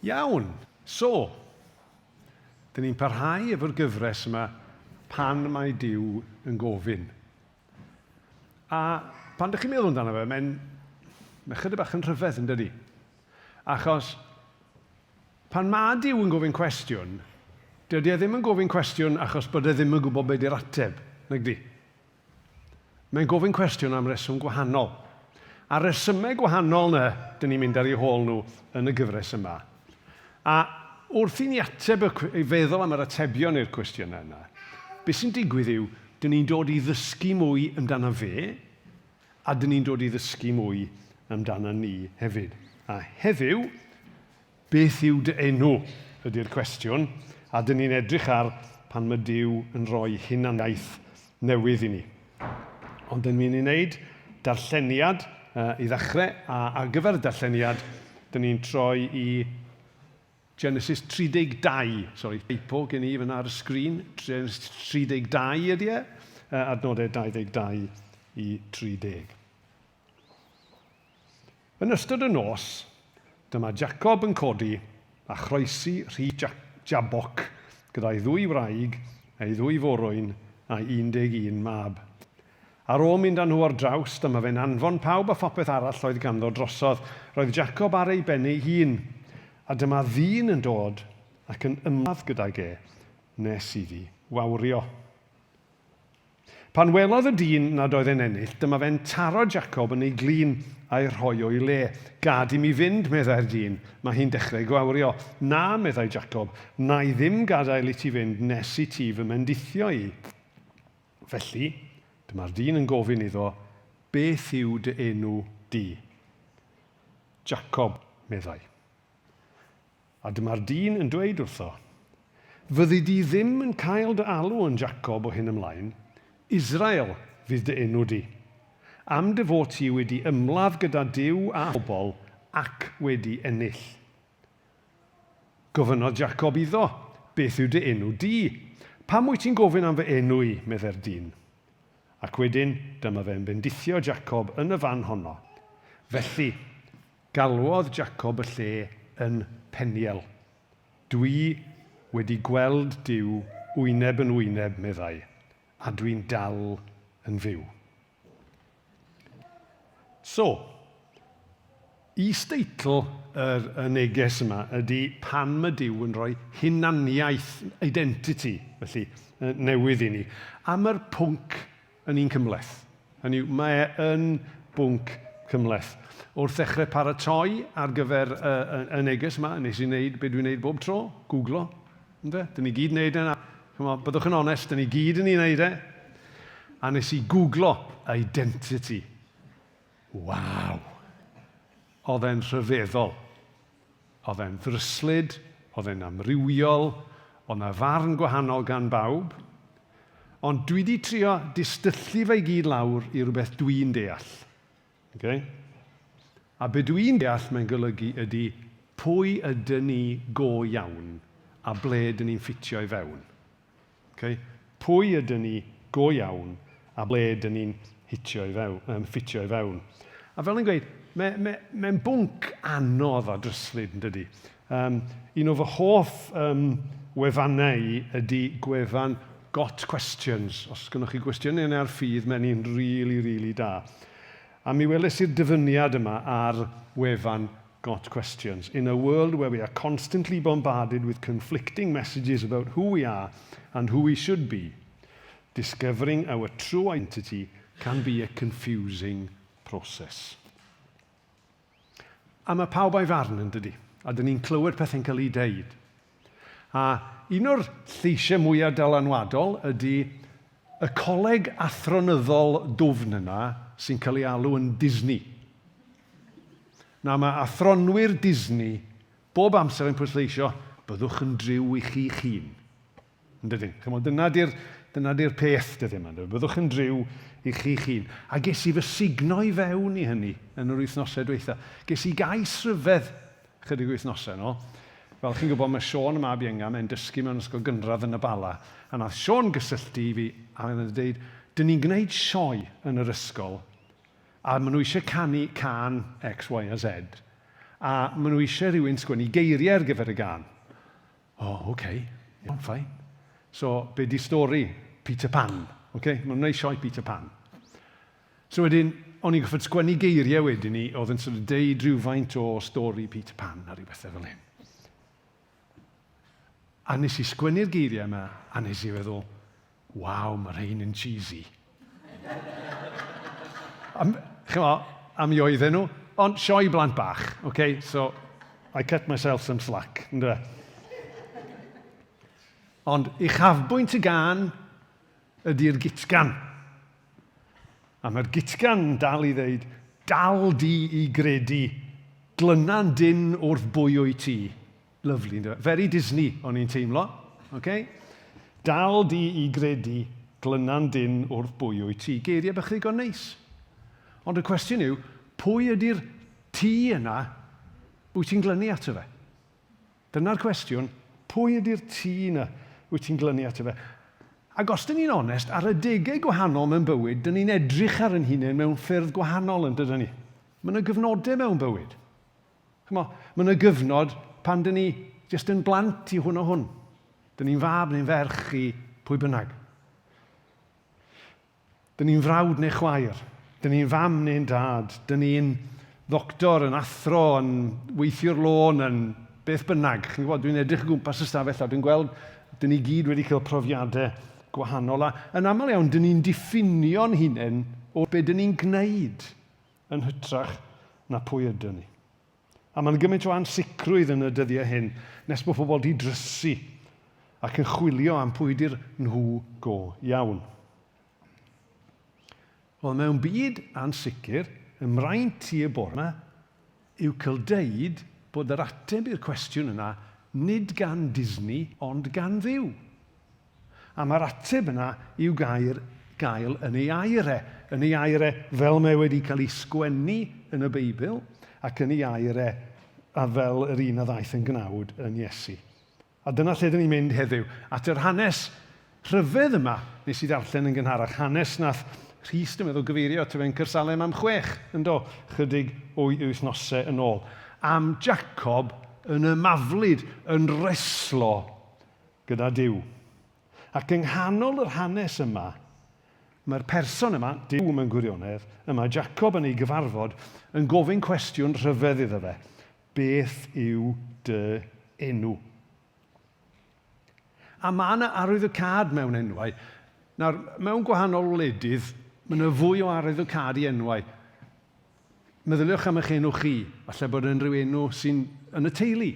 Iawn, so, dyn ni'n parhau efo'r gyfres yma pan mae Duw yn gofyn. A pan dych chi'n meddwl amdano fe, mae'n mae chydig bach yn rhyfedd yn dydi? Achos pan mae Duw yn gofyn cwestiwn, dydy e ddim yn gofyn cwestiwn achos bod e ddim yn gwybod beth yw'r ateb, nag di? Mae'n gofyn cwestiwn am reswm gwahanol. A resymau gwahanol 'na, dyn ni'n mynd ar eu hôl nhw yn y gyfres yma. A wrth i ni ateb y, i feddwl am yr atebion i'r cwestiynau yna, beth sy'n digwydd yw, dyn ni'n dod i ddysgu mwy amdano fe, a dyn ni'n dod i ddysgu mwy amdano ni hefyd. A heddiw, Beth yw dy enw? ydy'r cwestiwn, a dyn ni'n edrych ar pan mae Duw yn rhoi hunaniaeth newydd i ni. Ond dyn ni'n mynd i wneud darlleniad uh, i ddechrau, a ar gyfer y darlleniad, dyn ni'n troi i Genesis 32, sorry, typo gen i fyna ar y sgrin, Genesis 32 ydy e, adnodau 22 i 30. Yn ystod y nos, dyma Jacob yn codi a chroesi rhyd Jaboc gyda'i ddwy wraig, ei ddwy forwyn, a'i 11 mab. Ar ôl mynd â nhw ar draws, dyma fe'n anfon pawb a phopeth arall oedd ganddo drosodd. Roedd Jacob ar ei ben ei hun. A dyma ddyn yn dod ac yn ymladd gydag e nes iddi wawrio. Pan welodd y dyn nad oedd e'n ennill, dyma fe'n taro Jacob yn ei glin a'i rhoi o'i le. Gad i mi fynd, meddai'r dyn, mae hi'n dechrau gwawrio. Na, meddai Jacob, wna i ddim gadael i ti fynd nes i ti fy mendithio i. Felly, dyma'r dyn yn gofyn iddo, Beth yw dy enw di? Jacob, meddai. A dyma'r dyn yn dweud wrtho, Fyddi di ddim yn cael dy alw yn Jacob o hyn ymlaen, Israel fydd dy enw di. Am dy fod ti wedi ymladd gyda Duw a phobl ac wedi ennill. Gofynnodd Jacob iddo, Beth yw dy enw di? Pam wyt ti'n gofyn am fy enw i? meddai'r dyn. Ac wedyn dyma fe'n bendithio Jacob yn y fan honno. Felly, Galwodd Jacob y lle yn Peniel. Dwi wedi gweld Duw wyneb yn wyneb, meddai, a dwi'n dal yn fyw. So, is-deitl yr, y neges yma ydy pan mae Duw yn rhoi hunaniaeth, identity, felly, newydd i ni. A mae'r pwnc yn un cymhleth. Hynny yw, mae e yn bwnc cymhleth. Wrth ddechrau paratoi ar gyfer y, y, y neges yma, nes i wneud be dwi'n wneud bob tro, googlo. Ynde? Dyn ni gyd yn wneud e. Come on, byddwch yn onest, dyn ni gyd yn ei wneud e. A nes i googlo identity. Waw! Oedd e'n rhyfeddol. Oedd e'n ddryslyd, oedd e'n amrywiol, oedd 'na farn gwahanol gan bawb. Ond dwi 'di trio distyllu fe i gyd lawr i rywbeth dwi'n deall. Okay? A be dwi'n deall mae'n golygu ydy pwy ydyn ni go iawn a ble ydyn ni'n ffitio i fewn. Okay? Pwy ydyn ni go iawn a ble ydyn ni'n hitio i fewn, um, ffitio i fewn. A fel yn gweud, mae'n mae, mae bwnc anodd a dryslyd yn dydy. Um, un o fy hoff um, wefannau i ydy gwefan Got Questions. Os gynnwch chi gwestiynau yna ar ffydd, mae'n un really, really da. A mi weles i'r dyfyniad yma ar wefan Got Questions. In a world where we are constantly bombarded with conflicting messages about who we are and who we should be, discovering our true identity can be a confusing process. A mae pawb a'i farn yn dydy. A dyn ni'n clywed pethau'n cael ei deud. A un o'r lleisiau mwyaf dylanwadol ydy y coleg athronyddol dwfn yna sy'n cael ei alw yn Disney. Na, mae athronwyr Disney bob amser yn pwysleisio, byddwch yn driw i chi'ch hun. Yn dydyn? Chymod, dyna di'r dyna di'r peth dydyn yma. Byddwch yn driw i chi'ch hun. A ges i fy sugno i fewn i hynny yn yr wythnosau dwytha. Ges i gais rhyfedd chydig wythnosau yn ôl. Fel chi'n gwybod, mae Siôn y mab ienga, mae'n dysgu mewn ysgol gynradd yn y Bala. A nath Siôn gysylltu i fi a oedd yn dweud, dyn ni'n gwneud sioe yn yr ysgol a maen nhw eisiau canu cân X, Y a Z. A maen nhw eisiau rhywun sgwennu geiriau ar gyfer y gân. O, oh, oce, okay. Iawn, fine. So, be di stori? Peter Pan. Okay? Maen nhw'n gwneud sioe Peter Pan. So wedyn, o'n i'n goffod sgwennu geiriau wedyn ni, oedd yn sort of deud rhywfaint o stori Peter Pan a rhyw bethau fel hyn. A nes i sgwennu'r geiriau yma, a nes i feddwl, waw, mae rhain yn cheesy. Am, chymod, am i oedden nhw, ond sioe blant bach, okay? So, I cut myself some slack, ynddo? Ond uchafbwynt y gân ydy'r gitgan. A mae'r gitgan yn dal i ddeud, dal di i gredu, glyna'n dyn wrth bwy wyt ti. Lyfli, ynddo? Very Disney, o'n i'n teimlo. Okay? Dal di i gredu, glyna'n dyn wrth bwy wyt ti. Geiriau bach ddigon neis. Ond y cwestiwn yw, pwy ydy'r ti yna wyt ti'n glynu ato fe? Dyna'r cwestiwn, pwy ydy'r ti 'na wyt ti'n glynu ato fe? Ac os dyn ni'n onest, ar adegau gwahanol mewn bywyd, dyn ni'n edrych ar yn hunain mewn ffyrdd gwahanol, yn dydyn ni? Mae yna gyfnodau mewn bywyd. Chymod, mae yna gyfnod pan dyn ni jyst yn blant i hwn o hwn. Dyn ni'n fab neu'n ferch i pwy bynnag. Dyn ni'n frawd neu chwaer. Dyn ni'n fam neu'n dad. Dyn ni'n ddoctor, yn athro, yn weithiwr lôn, yn beth bynnag. Chi'n gwybod, dwi'n edrych o gwmpas y stafell a dwi'n gweld dyn ni gyd wedi cael profiadau gwahanol. A yn aml iawn, dyn ni'n diffinio'n hunain o be dyn ni'n gwneud yn hytrach na pwy ydyn ni. A mae'n gymaint o ansicrwydd yn y dyddiau hyn nes bod pobl di drysu ac yn chwilio am pwy di'r nhw go iawn. Wel, mewn byd ansicr, y mraint i y bore yma yw cael deud bod yr ateb i'r cwestiwn yna nid gan Disney ond gan Dduw. A mae'r ateb yna i'w gair gael yn ei air e, yn ei air e fel mae wedi cael ei sgwennu yn y Beibl, ac yn ei air e a fel yr un a ddaeth yn gnawd yn Iesu. A dyna lle dyn ni'n mynd heddiw, at yr hanes rhyfedd yma nes i ddarllen yn gynharach, hanes nath Rhys, dwi'n meddwl, gyfeirio ato fe'n Caersalem am chwech, yn do, chydig o wythnosau yn ôl, am Jacob yn ymaflyd, yn reslo gyda Duw. Ac yng nghanol yr hanes yma, mae'r person yma, Duw mewn gwirionedd, y mae Jacob yn ei gyfarfod, yn gofyn cwestiwn rhyfedd iddo fe. Beth yw dy enw? A mae yna arwyddocâd mewn enwau. Nawr, mewn gwahanol wledydd, mae yna fwy o arwyddocâd i enwau. Meddyliwch am eich enw chi. Falle bod yn rhyw enw sy'n yn y teulu.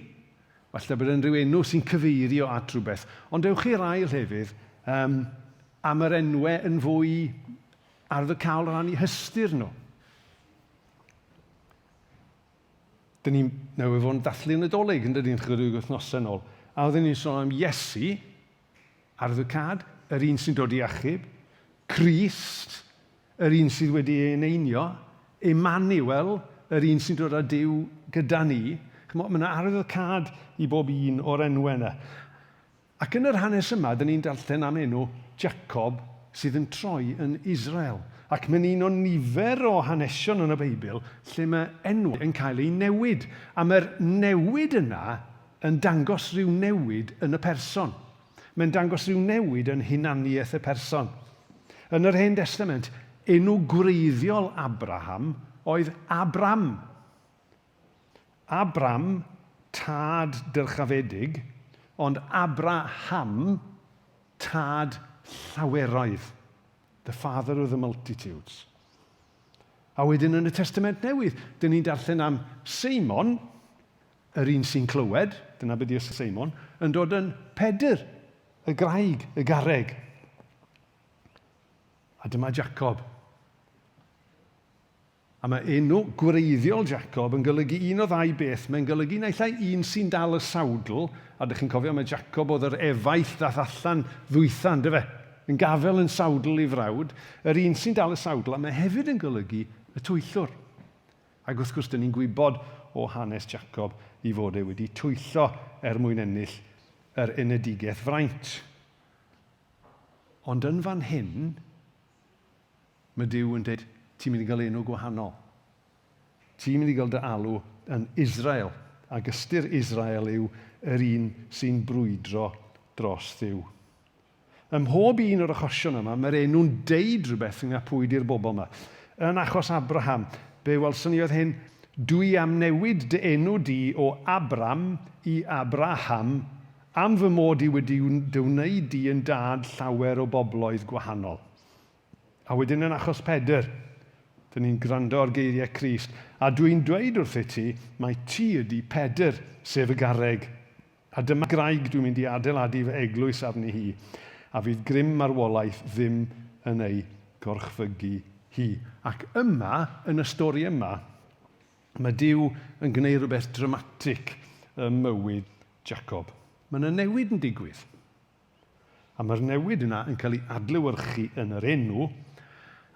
Falle bod e'n rhyw enw sy'n cyfeirio at rhywbeth. Ond ewch i rai llefydd, um, a mae'r enwau yn fwy arwyddocaol o ran eu hystyr nhw. Dyn ni'n newydd fod yn dathlu Nadolig, yn dydyn, chydig wythnosau yn ôl. A oedden ni'n sôn am Iesu, arwyddocâd, yr un sy'n dod i achub, Crist, Yr un sydd wedi ei eneinio, Emmanuel, yr un sy'n dod â Duw gyda ni. Chimod, mae yna arwyddocâd i bob un o'r enwau yna. Ac yn yr hanes yma, dyn ni'n darllen am enw Jacob sydd yn troi yn Israel. Ac mae'n un o nifer o hanesion yn y Beibl lle mae enwau yn cael eu newid. A mae'r newid yna yn dangos rhyw newid yn y person. Mae'n dangos rhyw newid yn hunaniaeth y person. Yn yr Hen Destament, enw gwreiddiol Abraham oedd Abram. Abram, tad dyrchafedig, ond Abraham, tad llaweroedd. The father of the multitudes. A wedyn yn y Testament Newydd, dyn ni'n darllen am Seimon, Yr un sy'n clywed, dyna be di ystyr Seimon, yn dod yn Pedr, y graig, y garreg. A dyma Jacob. A mae enw gwreiddiol Jacob yn golygu un o ddau beth. Mae'n golygu naill ai un sy'n dal y sawdl, a dych chi'n cofio mae Jacob oedd yr efaill ddath allan ddwytha, ynddo fe? Yn gafel yn sawdl i frawd. Yr un sy'n dal y sawdl, a mae hefyd yn golygu y twyllwr. Ac wrth gwrs, dyn ni'n gwybod o hanes Jacob i fod e wedi twyllo er mwyn ennill yr enedigaeth fraint. Ond yn fan hyn, mae Duw yn dweud, ti'n mynd i gael enw gwahanol. Ti'n mynd i gael dy alw yn Israel, ac ystyr Israel yw yr un sy'n brwydro dros Dduw. Ym mhob un o'r achosion yma, mae'r enw'n deud rhywbeth ynglŷn â pwy 'di'r bobl yma. Yn achos Abraham, be welson ni oedd hyn, Dw i am newid dy enw di o Abram i Abraham, am fy mod i wedi dy wneud di yn dad llawer o bobloedd gwahanol. A wedyn yn achos Pedr, dyn ni'n gwrando ar geiriau Crist, a dw i'n dweud wrthyt ti, mai ti ydy Pedr, sef y garreg. A dyma graig dwi'n mynd i adeiladu fy eglwys arni hi, a fydd grym marwolaeth ddim yn ei gorchfygu hi. Ac yma, yn y stori yma, mae Duw yn gwneud rhywbeth dramatig ym mywyd Jacob. Mae yna newid yn digwydd. A mae'r newid yna yn cael ei adlewyrchu yn yr enw,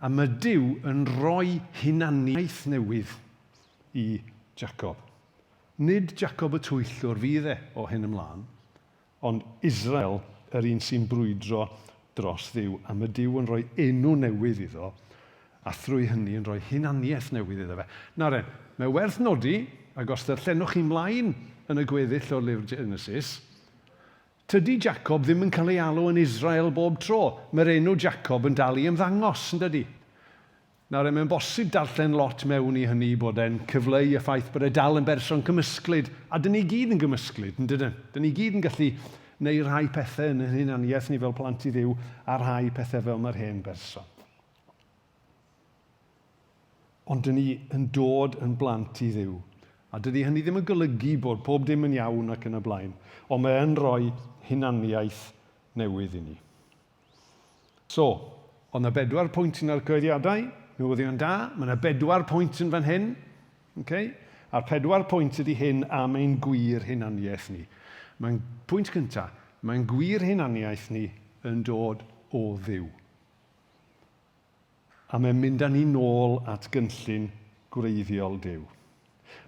a mae Duw yn rhoi hunaniaeth newydd i Jacob. Nid Jacob y twyllwr fydd e o hyn ymlaen, ond Israel, yr un sy'n brwydro dros Dduw. A mae Duw yn rhoi enw newydd iddo, a thrwy hynny yn rhoi hunaniaeth newydd iddo fe. Nawr 'en, mae werth nodi, ac os ddarllenwch chi mlaen yn y gweddill o'r lyfr Genesis, tydi Jacob ddim yn cael ei alw yn Israel bob tro. Mae'r enw Jacob yn dal i ymddangos, yn dydi? Nawr, mae'n bosib darllen lot mewn i hynny, bod e'n cyfleu y ffaith bod e dal yn berson cymysglyd, a dyn ni gyd yn gymysglyd, yn dydyn? Dyn ni gyd yn gallu neu rhai pethau yn ein hunaniaeth ni fel plant i Dduw, a rhai pethau fel mae'r hen berson. Ond dyn ni yn dod yn blant i Dduw. A dydy hynny ddim yn golygu bod pob dim yn iawn ac yn y blaen, ond mae yn rhoi hunaniaeth newydd i ni. So, oedd 'na bedwar pwynt yn argyhoeddiadau, newyddion da, mae 'na bedwar pwynt yn fan hyn. Okay? A'r pedwar pwynt ydy hyn am ein gwir hunaniaeth ni. Mae'n pwynt cyntaf, mae'n gwir hunaniaeth ni yn dod o Dduw. A mae'n mynd â ni nôl at gynllun gwreiddiol Duw.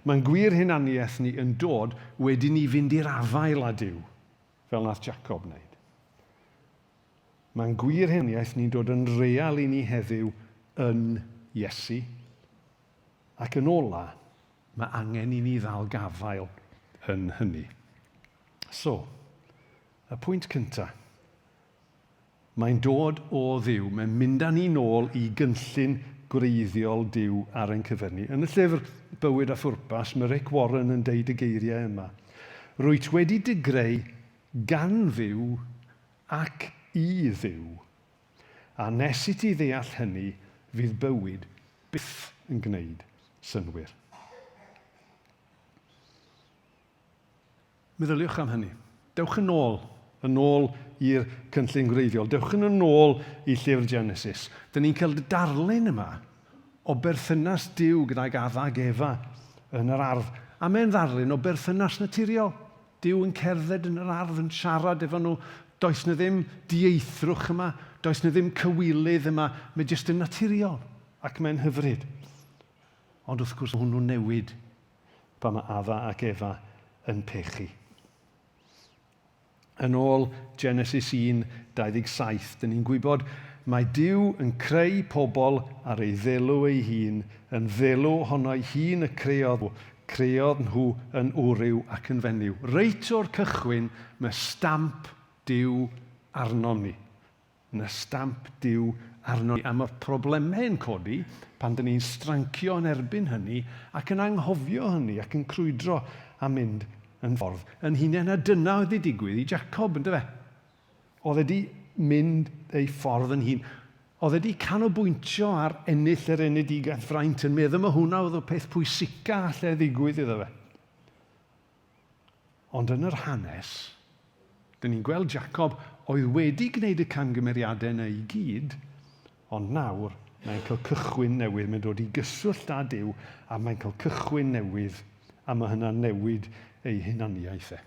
Mae'n gwir hunaniaeth ni yn dod wedi ni fynd i'r afael â Duw, fel nath Jacob wneud. Mae'n gwir huniaeth ni'n dod yn real i ni heddiw yn Iesu. Ac yn ola, mae angen i ni ddal gafael yn hynny. So, y pwynt cyntaf. Mae'n dod o Dduw. Mae'n mynd â ni nôl i gynllun gwreiddiol Duw ar ein cyfer ni. Yn y llyfr Bywyd a Phwrpas, mae Rick Warren yn deud y geiriau yma. Rwyt wedi dy greu gan Dduw ac i Dduw. A nes i ti ddeall hynny, fydd bywyd byth yn gwneud synnwyr. Meddyliwch am hynny. Dewch yn ôl, yn ôl i'r cynllun gwreiddiol. Dewch yn ôl i llyfr Genesis. Dyn ni'n cael darlun yma o berthynas Duw gydag Adda ag Efa yn yr ardd. A mae'n ddarlun o berthynas naturiol. Duw yn cerdded yn yr ardd yn siarad efo nhw. Does 'na ddim dieithrwch yma, does 'na ddim cywilydd yma, mae jyst yn naturiol ac mae'n hyfryd. Ond wrth gwrs hwnnw'n newid pan mae Adda ac Efa yn pechu. Yn ôl Genesis 1, 27, dyn ni'n gwybod mae Duw yn creu pobl ar ei ddelw ei hun, yn ddelw ohono'i hun y creodd Creodd nhw yn wryw ac yn fenyw. Reit o'r cychwyn, mae stamp Duw arnom ni. Mae stamp Duw arnon ni. A mae'r problemau yn codi pan dyn ni'n strancio yn erbyn hynny ac yn anghofio hynny ac yn crwydro a mynd yn ffordd yn hunain. A dyna oedd wedi digwydd i Jacob, yndyfe? Oedd e 'di mynd ei ffordd yn hun. Oedd e 'di canolbwyntio ar ennill yr enedigaeth fraint yn meddwl mae hwnna oedd y peth pwysica alle ddigwydd iddo fe. Ond yn yr hanes, dyn ni'n gweld Jacob oedd wedi gwneud y camgymeriadau yna i gyd, ond nawr mae'n cael cychwyn newydd, mae'n dod i gyswllt â Duw a mae'n cael cychwyn newydd a mae hynna'n newid ei hunaniaeth e.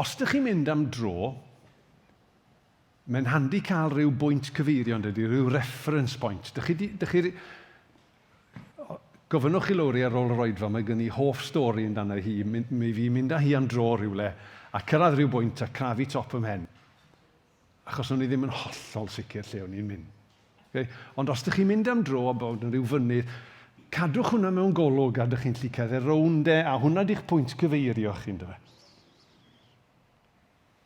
Os dych chi'n mynd am dro, mae'n handi cael rhyw bwynt cyfeirio, yn dydy, rhyw reference point. Dych chi, dych chi, gofynnwch i Lowri ar ôl yr oedfa, mae gen i hoff stori amdano hi, mi fi mynd â hi am dro rhywle, a cyrraedd rhyw bwynt a crafu top ym mhen. Achos o'n i ddim yn hollol sicr lle o'n i'n mynd. Okay? Ond os ydych chi'n mynd am dro a bod yn rhyw fynydd, Cadwch hwnna mewn golwg a dych chi'n lli cerdded rownd e, a hwnna di'ch pwynt cyfeirio chi, ynddo fe.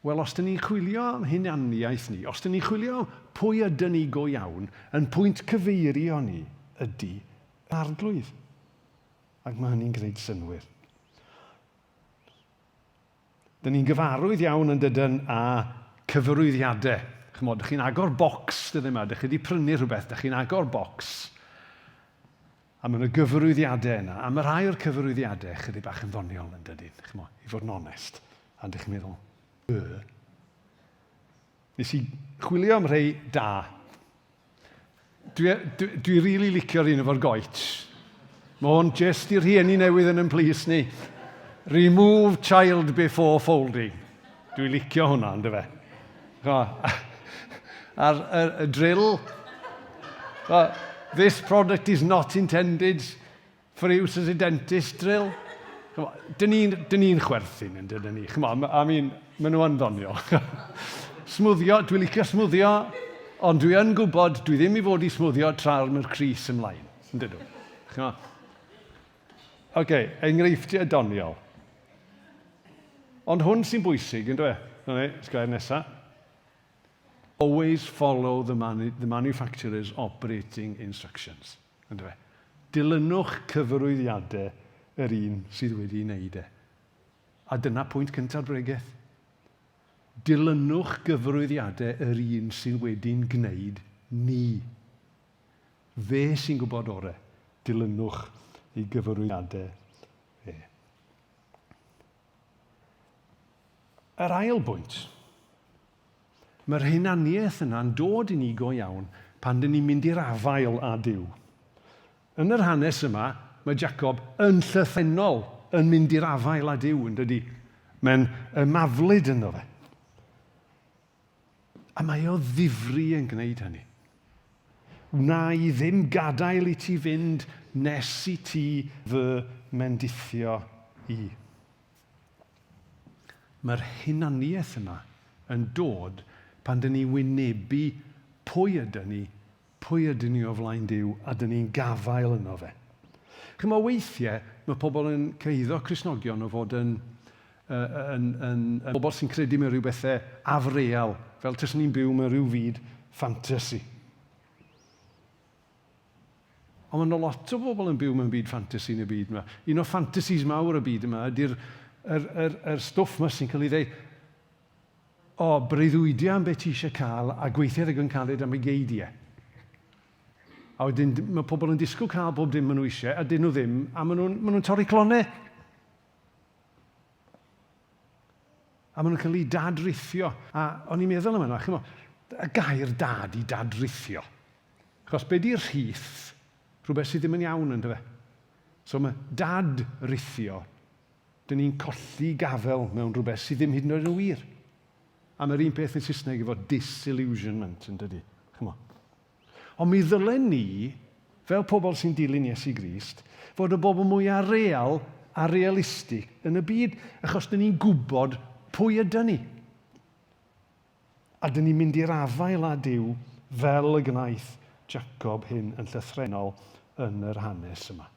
Wel, os dyn ni'n chwilio am hunaniaeth ni, os dyn ni'n chwilio pwy ydyn ni go iawn, yn pwynt cyfeirio ni ydy yr Arglwydd. Ac mae hynny'n gwneud synnwyr. Dyn ni'n gyfarwydd iawn yn dydyn â cyfarwyddiadau. Chymod, dych chi'n agor bocs dydyn yma, dych chi wedi prynu rhywbeth, dych chi'n agor bocs, a mae yna gyfarwyddiadau yna, a mae rhai o'r cyfarwyddiadau chydig bach yn ddoniol yn dydyn, chymod, i fod yn onest. A dych chi'n meddwl, y. Nes i chwilio am rhai da. Dwi, dwi, dwi really licio'r un efo'r goets. Mae hwn jyst i'r rhieni newydd yn yn plis ni. Remove child before folding. Dwi licio hwnna, ynddo fe. A'r y, y drill. This product is not intended For use as a dentist drill. Dyn ni'n ni chwerthin yn dydyn ni. Chymod, I mean, maen nhw yn ddoniol. Smwddio, dwi'n licio smwddio, ond dwi yn gwybod dwi ddim i fod i smwddio tra mae'r crys ymlaen. Yn dydw. Chymod? Oce, okay, enghreifftiau doniol. Ond hwn sy'n bwysig, yn dwi? Dyna ni, sglair nesaf. Always follow the, manu the manufacturer's operating instructions. Yndyfe? Dilynwch cyfarwyddiadau yr un sydd wedi ei wneud e. A dyna pwynt cynta'r bregeth. Dilynwch gyfarwyddiadau yr un sydd wedi'n gwneud ni. Fe sy'n gwybod orau. Dilynwch ei gyfarwyddiadau e. Yr ail bwynt. Mae'r hunaniaeth yna'n dod i ni go iawn pan dyn ni'n mynd i'r afael â Duw. Yn yr hanes yma, mae Jacob yn llythrennol yn mynd i'r afael â Duw, yn dydy? Mae'n ymaflyd ynddo fe. A mae o ddifri yn gwneud hynny. Wna i ddim gadael i ti fynd nes i ti fy mendithio i. Mae'r hunaniaeth yma yn dod pan dyn ni'n wynebu pwy ydyn ni, pwy ydyn ni o flaen Duw, a dyn ni'n gafael yno fe. Chymod, weithiau mae pobl yn cyhuddo Cristnogion o fod yn, yn, yn, yn, yn bobl sy'n credu mewn rhyw bethau afreal, fel taswn ni'n byw mewn rhyw fyd ffantasi. Ond mae yna lot o bobl yn byw mewn byd ffantasi yn y byd yma. Un o fantasies mawr y byd yma ydy'r yr, yr, yr stwff yma sy'n cael ei ddeud, o, breuddwydio am beth ti eisiau cael a gweithio ddigon caled am ei geidiau. A wedyn mae pobl yn disgwyl cael bob dim maen nhw eisiau, a dyn nhw ddim, a maen nhw'n maen nhw torri clonau. A maen nhw'n cael eu dadrithio. A o'n i'n meddwl am hynna, chymod, y gair dad i dadrithio. Achos be 'di rhith? Rhywbeth sydd ddim yn iawn yndyfe? So mae dad-rithio, dyn ni'n colli gafel mewn rhywbeth sydd ddim hyd yn oed yn wir. A mae'r un peth yn Saesneg efo disillusionment, yn dydy? Chymod. Ond mi ddylen ni, fel pobl sy'n dilyn Iesu Grist, fod y bobl mwyaf real a realistig yn y byd, achos dyn ni'n gwybod pwy ydyn ni. A dyn ni'n mynd i'r afael â Duw fel y gwnaeth Jacob hyn yn llythrennol yn yr hanes yma.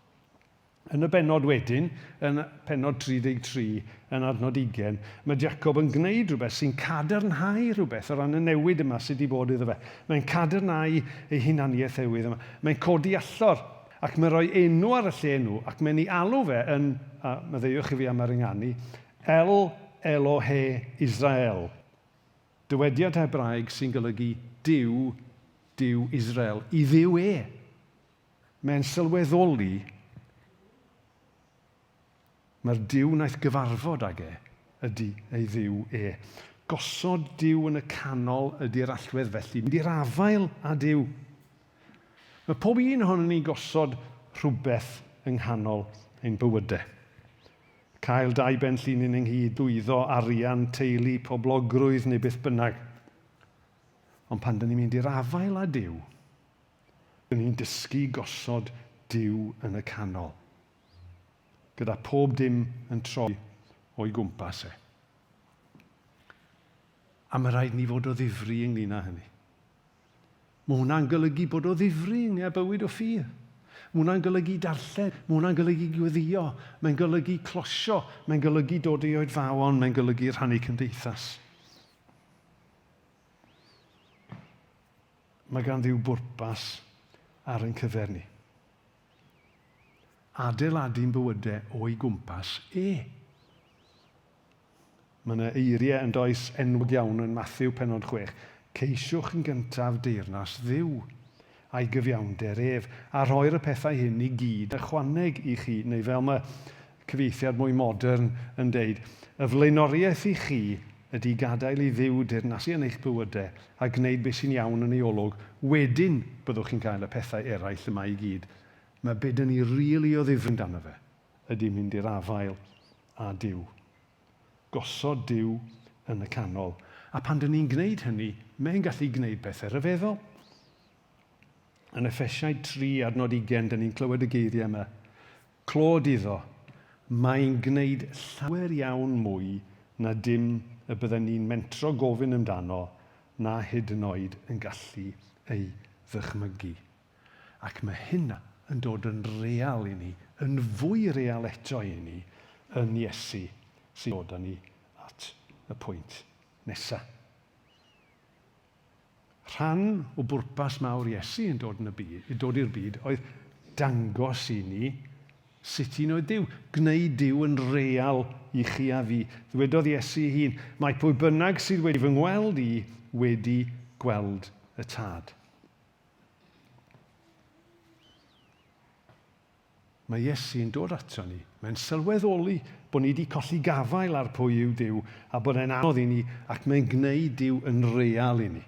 Yn y bennod wedyn, yn pennod 33, yn adnod 20, mae Jacob yn gwneud rhywbeth sy'n cadarnhau rhywbeth o ran y newid yma sydd wedi bod iddo fe. Mae'n cadarnhau ei hunaniaeth newydd yma. Mae'n codi allor, ac mae'n rhoi enw ar y lle nhw, ac mae'n ei alw fe yn, a maddeuwch i fi am yr ynganu, El Elohe Israel. Dywediad Hebraeg sy'n golygu Duw, Duw Israel, i Dduw e. Mae'n sylweddoli mae'r Duw wnaeth gyfarfod ag e ydy ei Dduw e. Gosod Duw yn y canol ydy'r allwedd felly, mynd i'r afael â Duw. Mae pob un ohonon ni'n gosod rhywbeth yng nghanol ein bywydau. Cael dau ben llinyn ynghyd, lwyddo, arian, teulu, poblogrwydd neu beth bynnag. Ond pan dyn ni'n mynd i'r afael â Duw, dyn ni'n dysgu gosod Duw yn y canol, gyda pob dim yn troi o'i gwmpas e. A mae rhaid ni fod o ddifri ynglyn â hynny. Mae hwnna'n golygu bod o ddifri ynglyn â bywyd o ffydd. Mae hwnna'n golygu darllen, mae hwnna'n golygu gweddio, mae'n golygu closio, mae'n golygu dod i oedfaon, mae'n golygu rhannu cymdeithas. Mae gan Dduw bwrpas ar ein cyfer ni. Adeiladu'n bywydau o'i gwmpas e. Mae yna eiriau yn does enwog iawn yn Mathew pennod 6, Ceisiwch yn gyntaf deyrnas Dduw, a'i gyfiawnder ef, a rhoir y pethau hyn i gyd ychwaneg i chi, neu fel mae cyfieithiad mwy modern yn deud, y flaenoriaeth i chi ydy gadael i Dduw deyrnasu yn eich bywydau a gwneud beth sy'n iawn yn ei olwg, wedyn byddwch chi'n cael y pethau eraill yma i gyd. Mae be dyn ni rili o ddifri amdano fe ydy mynd i'r afael â Duw. Gosod Duw yn y canol. A pan dyn ni'n gwneud hynny, mae'n gallu gwneud pethau rhyfeddol. Yn Effesiaid 3 adnod 20, dyn ni'n clywed y geiriau yma. Clod iddo, mae'n gwneud llawer iawn mwy na dim y bydden ni'n mentro gofyn amdano na hyd yn oed yn gallu ei ddychmygu. Ac mae hynna yn dod yn real i ni, yn fwy real eto i ni, yn Iesu, sy'n dod â ni at y pwynt nesa. Rhan o bwrpas mawr Iesu yn dod, yn y byd, dod i'r byd oedd dangos i ni sut un oedd Duw, gwneud Duw yn real i chi a fi. Ddwedodd Iesu ei hun, mae pwy bynnag sydd wedi fy ngweld i wedi gweld y Tad. Mae Iesu yn dod ato ni. Mae'n sylweddoli bod ni wedi colli gafael ar pwy yw Duw a bod e'n anodd i ni ac mae'n gwneud Duw yn real i ni.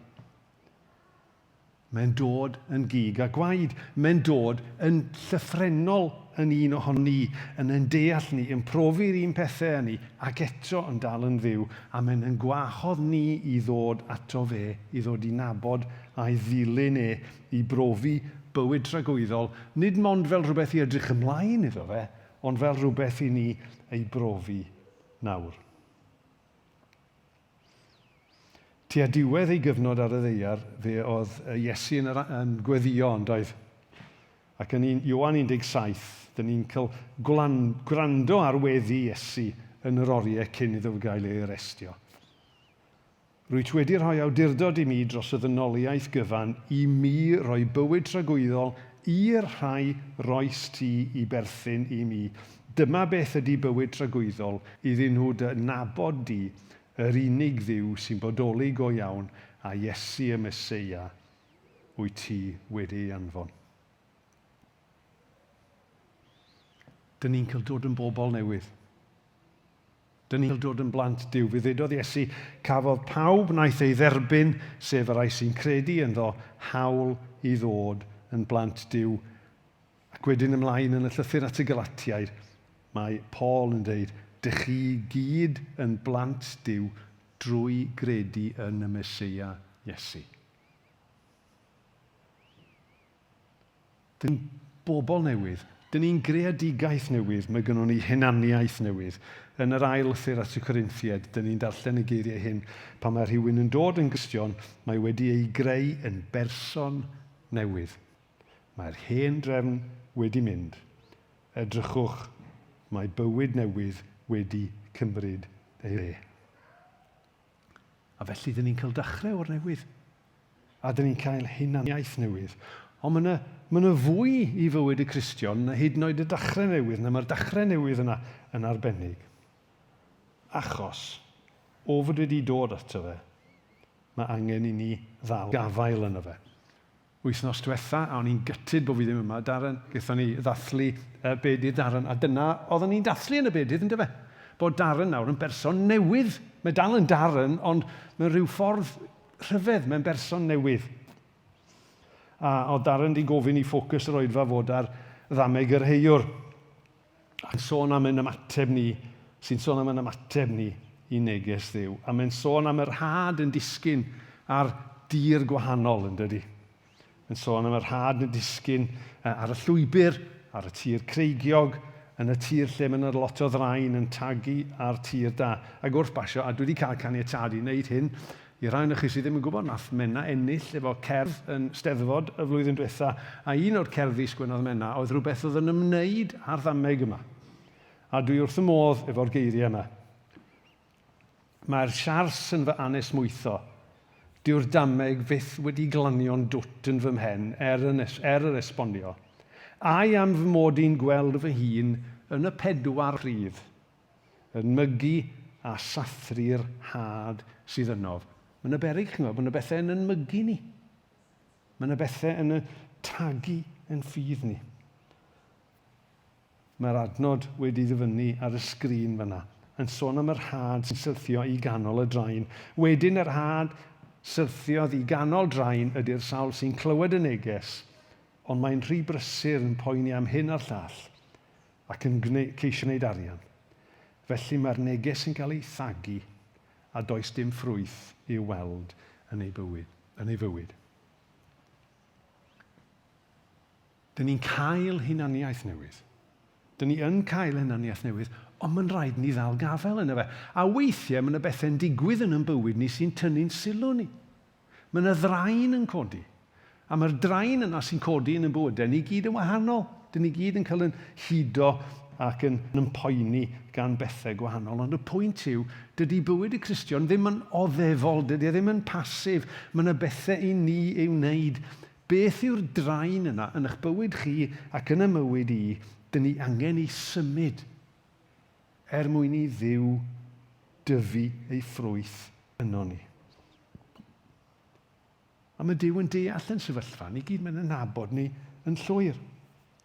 Mae'n dod yn gig a gwaed. Mae'n dod yn llythrennol yn un ohonon ni, yn ein deall ni, yn profi'r un pethau â ni, ac eto yn dal yn Dduw, a mae'n ein gwahodd ni i ddod ato fe, i ddod i nabod a'i ddilyn e i brofi bywyd tragwyddol, nid mond fel rhywbeth i edrych ymlaen iddo fe, ond fel rhywbeth i ni ei brofi nawr. Tua diwedd ei gyfnod ar y ddaear, fe oedd Iesu yn, yr, yn gweddio, yn doedd? Ac yn un, Ioan 17, dyn ni'n cael gwlan, gwrando ar weddi Iesu yn yr oriau cyn iddo gael ei arestio. Rwyt wedi rhoi awdurdod i mi dros y ddynoliaeth gyfan i mi roi bywyd tragwyddol i'r rhai roes ti i berthyn i mi. Dyma beth ydy bywyd tragwyddol, iddyn nhw dy nabod di, yr unig Dduw sy'n bodoli go iawn, a Iesu y Meseia wyt ti wedi ei anfon. Dyn ni'n cael dod yn bobl newydd. Dyn ni'n dod yn blant Duw. Fe ddudodd Iesu, cafodd pawb wnaeth ei dderbyn, sef y rhai sy'n credu ynddo, hawl i ddod yn blant Duw. Ac wedyn ymlaen yn y llythyr at y Galatiaid, mae Paul yn dweud, dych chi gyd yn blant Duw drwy gredu yn y Meseia Iesu. Dyn ni'n bobl newydd. Dyn ni'n greadigaeth newydd. Mae gynnon ni hunaniaeth newydd. Yn yr ail lythyr at y Corinthiaid, dyn ni'n darllen y geiriau hyn, pan mae rhywun yn dod yn Gristion, mae wedi ei greu yn berson newydd. Mae'r hen drefn wedi mynd. Edrychwch, mae bywyd newydd wedi cymryd ei le. A felly, dyn ni'n cael dechrau o'r newydd. A dyn ni'n cael hunaniaeth newydd. Ond mae yna, mae yna fwy i fywyd y Cristion na hyd yn oed y dechrau newydd, na mae'r dechrau newydd yna yn arbennig. Achos, o fod wedi dod ato fe, mae angen i ni ddal gafael yno fe. Wythnos diwetha, a o'n i'n gutted bod fi ddim yma, Darren. Gaethon ni ddathlu uh, bedydd Darren, a dyna oedden ni'n dathlu yn y bedydd, yndyfe? Bod Darren nawr yn berson newydd. Mae dal yn Darren, ond mewn rhyw ffordd rhyfedd, mae'n berson newydd. A oedd Darren di gofyn i ffocws yr oedfa fod ar ddameg yr heiwr. Yn sôn am ein ymateb ni, sy'n sôn am ein ymateb ni i neges Dduw. A mae'n sôn am yr had yn disgyn ar dir gwahanol, yn dydy? Mae'n sôn am yr had yn disgyn ar y llwybr, ar y tir creigiog, yn y tir lle mae yna lot o ddraen yn tagu ar tir da. Ac wrth basio, a dwi wedi cael caniatâd i wneud hyn, I rai ohonoch chi sydd ddim yn gwybod, nath Menna ennill efo cerdd yn Steddfod y flwyddyn diwetha, a un o'r cerddi sgwennodd Menna oedd rhywbeth oedd yn ymwneud â'r ddameg yma. A dwi wrth y modd efo'r geiriau yma. Mae'r siars yn fy anesmwytho. Dyw'r dameg fyth wedi glanio'n dwt yn fy mhen er, yn, er yr esbonio. Ai am fy mod i'n gweld fy hun yn y pedwar rhydd, yn mygu a sathru'r had sydd ynof. Mae yna beryg, chi'n gwybod, mae yna bethau yn yn mygu ni. Mae yna bethau yn y tagu yn ffydd ni. Mae'r adnod wedi ddyfynnu ar y sgrin fan'na, yn sôn am yr had sy'n syrthio i ganol y drain. Wedyn yr had syrthiodd i ganol drain ydy'r sawl sy'n clywed y neges, ond mae'n rhy brysur yn poeni am hyn a'r llall, ac yn ceisio gwneud arian. Felly mae'r neges yn cael ei thagu, a does dim ffrwyth i'w weld yn ei bywyd. Yn ei fywyd. Dyn ni'n cael hunaniaeth newydd. Dyn ni yn cael hunaniaeth newydd, ond mae'n rhaid ni ddal gafael yno fe. A weithiau mae yna bethau'n digwydd yn ein bywyd ni sy'n tynnu'n sylw ni. Mae yna ddraen yn codi. A mae'r draen yna sy'n codi yn ein bywydau ni gyd yn wahanol. Dyn ni gyd yn cael yn hudo ac yn, yn poeni gan bethau gwahanol. Ond y pwynt yw, dydy bywyd y Cristion ddim yn oddefol, dydy e ddim yn pasif. Mae yna bethau i ni ei wneud. Beth yw'r draen yna yn eich bywyd chi ac yn 'y mywyd i, dyn ni angen ei symud er mwyn i Dduw dyfu ei ffrwyth yno ni. A mae Duw yn deall yn sefyllfa ni gyd, mae'n nabod ni yn llwyr.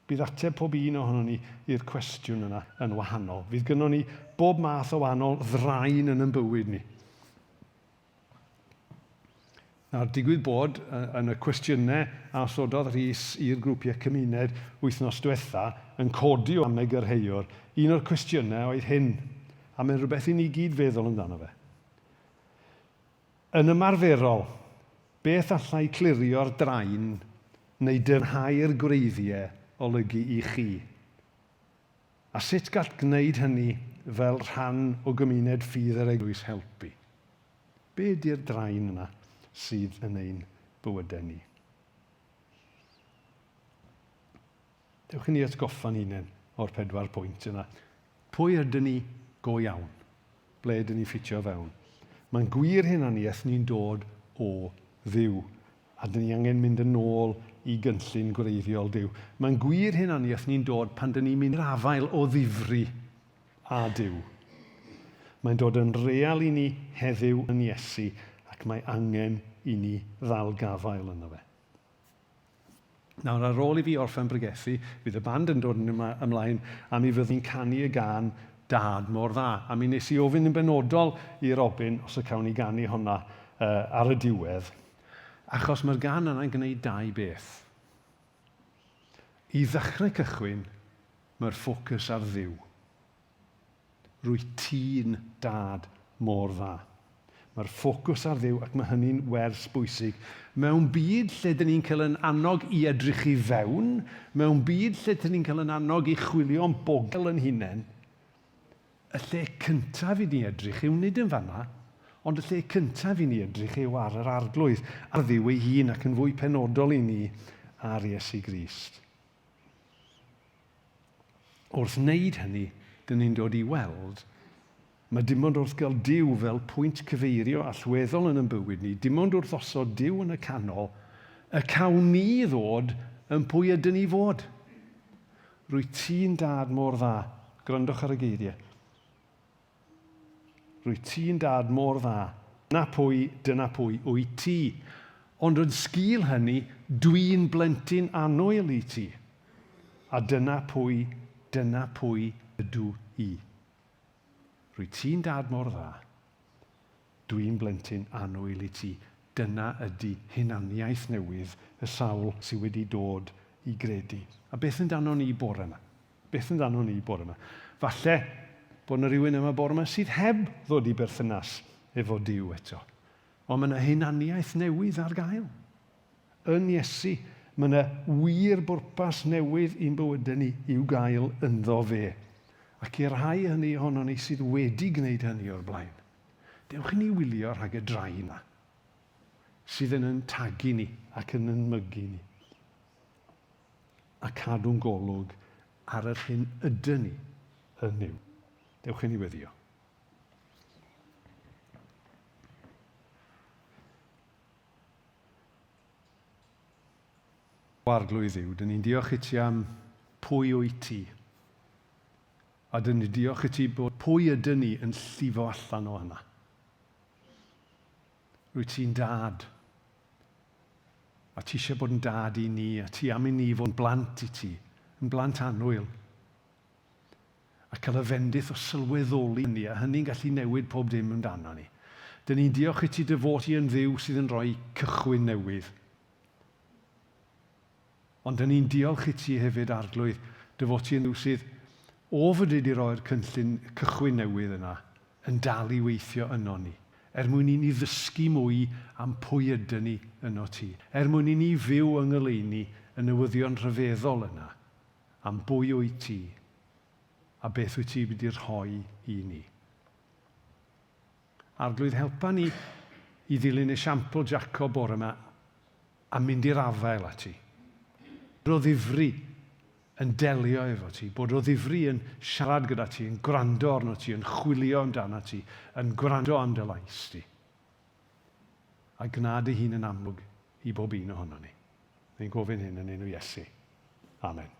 Bydd ateb pob un ohonon ni i'r cwestiwn yna yn wahanol. Fydd gynnon ni bob math o wahanol ddraen yn ein bywyd ni. Nawr, digwydd bod yn y cwestiynau a osododd Rhys i'r grwpiau cymuned wythnos diwetha yn codi o Ameg yr Heiwr, un o'r cwestiynau oedd hyn, a mae'n rhywbeth i ni gyd feddwl amdano fe. Yn ymarferol, beth allai clirio'r draen neu dyfnhau'r gwreiddiau olygu i chi? A sut gall gwneud hynny fel rhan o gymuned ffydd yr eglwys helpu? Be ydy'r draen yna sydd yn ein bywydau ni? Dewch i ni atgoffa'n hunain o'r pedwar pwynt yna. Pwy ydyn ni go iawn? Ble ydyn ni'n ffitio fewn? Mae'n gwir hunaniaeth ni'n dod o Dduw. A dyn ni angen mynd yn ôl i gynllun gwreiddiol Duw. Mae'n gwir hunaniaeth ni'n dod pan dyn ni'n mynd i'r afael o ddifri â Duw. Mae'n dod yn real i ni heddiw yn Iesu ac mae angen i ni ddal gafael yno fe. Nawr, ar ôl i fi orffen bregethu, fydd y band yn dod yn ymlaen a mi fyddwn ni'n canu y gân Dad mor dda. A mi nes i ofyn yn benodol i Robin os y cawn ni ganu honna uh, ar y diwedd. Achos mae'r gân yna'n gwneud dau beth. I ddechrau cychwyn, mae'r ffocws ar Dduw. Rwyt ti'n dad mor dda. Mae'r ffocws ar Dduw ac mae hynny'n wers bwysig. Mewn byd lle dyn ni'n cael yn annog i edrych i fewn, mewn byd lle dyn ni'n cael yn annog i chwilio'n bogel yn hunain, y lle cyntaf i ni edrych yw nid yn fanna, ond y lle cyntaf i ni edrych yw ar yr Arglwydd, ar Dduw ei hun ac yn fwy penodol i ni ar Iesu Grist. Wrth wneud hynny, dyn ni'n dod i weld, mae dim ond wrth gael Duw fel pwynt cyfeirio allweddol yn ein bywyd ni, dim ond wrth osod Duw yn y canol, y cawn ni ddod yn pwy ydyn ni fod. Rwyt ti'n dad mor dda. Gwrandwch ar y geiriau. Rwyt ti'n dad mor dda. Dyna pwy, dyna pwy wyt ti. Ond yn sgil hynny, dwi'n blentyn annwyl i ti. A dyna pwy, dyna pwy ydw i. Rwyt ti'n dad mor dda. Dwi'n blentyn annwyl i ti. Dyna ydy hunaniaeth newydd y sawl sydd wedi dod i gredu. A beth amdano ni bore yma? Beth amdano ni bore yma? Falle bod yna rhywun yma bore yma sydd heb ddod i berthynas efo Duw eto. Ond mae yna hunaniaeth newydd ar gael. Yn Iesu, mae yna wir bwrpas newydd i'n bywydau ni i'w gael ynddo fe. Ac i'r rhai hynny ohonon ni sydd wedi gwneud hynny o'r blaen, dewch i ni wylio rhag y draen yna. sydd yn yn tagu ni ac yn yn mygu ni. A cadw'n golwg ar yr hyn ydyn ni yn Nuw. Dewch i ni weddio. O Arglwydd Dduw, dyn ni'n diolch i ti am pwy wyt ti. A dyn ni'n diolch i ti bod pwy ydyn ni yn llifo allan o hynna. Rwyt ti'n dad. A ti eisiau bod yn dad i ni, a ti am i ni fod yn blant i ti, yn blant annwyl. A cael y fendith o sylweddoli hynny, a hynny'n gallu newid pob dim amdano ni. Dyn ni'n diolch i ti dy fod ti yn Dduw sydd yn rhoi cychwyn newydd. Ond dyn ni'n diolch i ti hefyd, Arglwydd, dy fod ti yn Dduw sydd o fod wedi rhoi'r cynllun cychwyn newydd yna, yn dal i weithio ynon ni, er mwyn i ni ddysgu mwy am pwy ydyn ni yno ti, er mwyn i ni fyw yng ngoleuni y newyddion rhyfeddol yna am bwy wyt ti a beth wyt ti wedi rhoi i ni. Arglwydd, helpa ni i ddilyn esiampl Jacob bore yma a mynd i'r afael â ti. Bod o ddifri yn delio efo ti, bod o ddifri yn siarad gyda ti, yn gwrando arno ti, yn chwilio amdano ti, yn gwrando am dy lais di. A gwna dy hun yn amlwg i bob un ohono ni. Ni'n gofyn hyn yn enw Iesu. Amen.